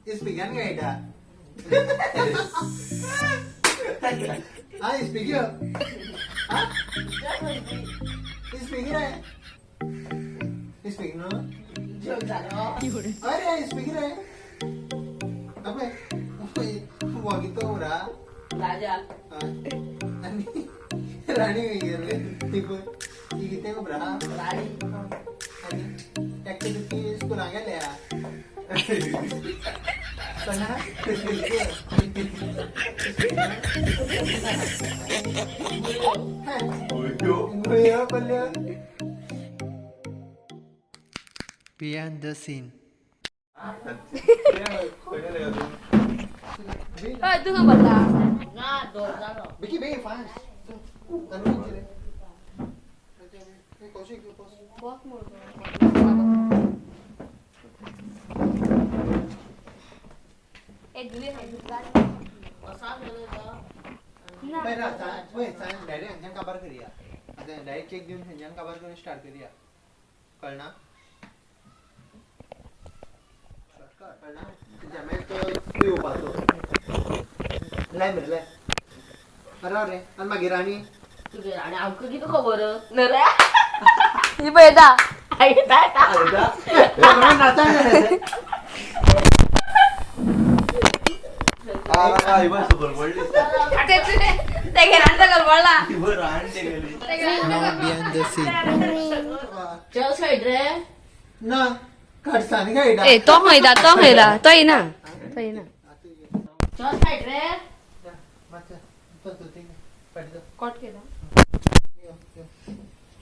इस्पिक्यान खेळटा. हा इस्पिक्यो. हा इस्पिकी रे, इस्पीक न्हू. अरे इस्पिकी रे, अबे वगीतो उरा. राजा. आनी राणी खंय ती? पळय, ती कितें खबर आहा? राणी. आनी एकटे ती स्कुलां गेल्या. कळना. गुळयो पडल्यो. Behind the scene. हय, तूं खंय बसला? ना दवरतालो. बेगी बेगी, फास्ट. आनी खंयची रे? कौशीक बस. बस मुगो. एक दुदी. ना. पळय ना, पळय, डायरेक्ट हांच्यान काबार करया. आतां डायरेक्ट केक दिवन थंयच्यान काबार करून स्टार्ट करया. कळना? कळना? तुज्या मागीर तो तूं येवपाचो. लाय मरे, लाय. अरे रे, आनी मागीर आनी तुगे आनी आमकां कितें खबर न्हय रे? ही पळयता. आयता. नाचांक जाय. ते घेरान सकयल पडला. Behind the scene. चल सायड रे. ना, खडसानी खेळटा. ए, तो खंयता? तो खंयता? तो येना, तो येना. चल सायड रे. कट केला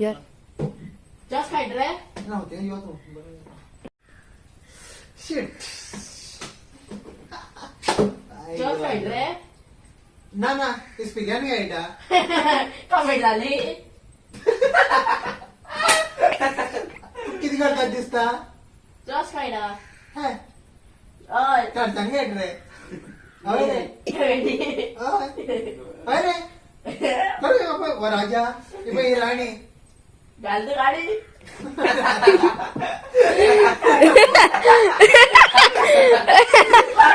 यार. चल सायड रे. ना, ते यो तूं. शिट. चल सायड रे. ना ना, इस्पिक्यान खेळटा. कमेंट जाली. कितें करतात दिसता? चल सायडा. हे. हय. खडसानी खेळटा रे. हय रे. हय हय रे, बरें पळय, हो राजा, ही पळय ही राणी. घाल तू गाडी.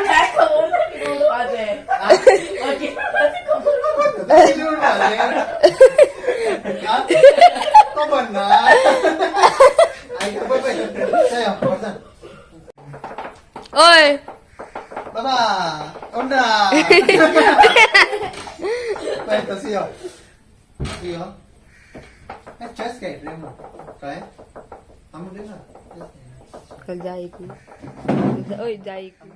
काय खबर ना कितें उलोवपाचें. ओके, खबर. कितें उरपाचें? हा? खबर ना. आयक, पळय पळय, चल यो, वरसान. ओय. बाबा ओंडा, पळय तसं यो, यो. हे चेस खेळट रे मग, कळ्ळें? आमी म्हणटा ना, chess खेळटा. चल जाय एकू. ओय, जाय एकू.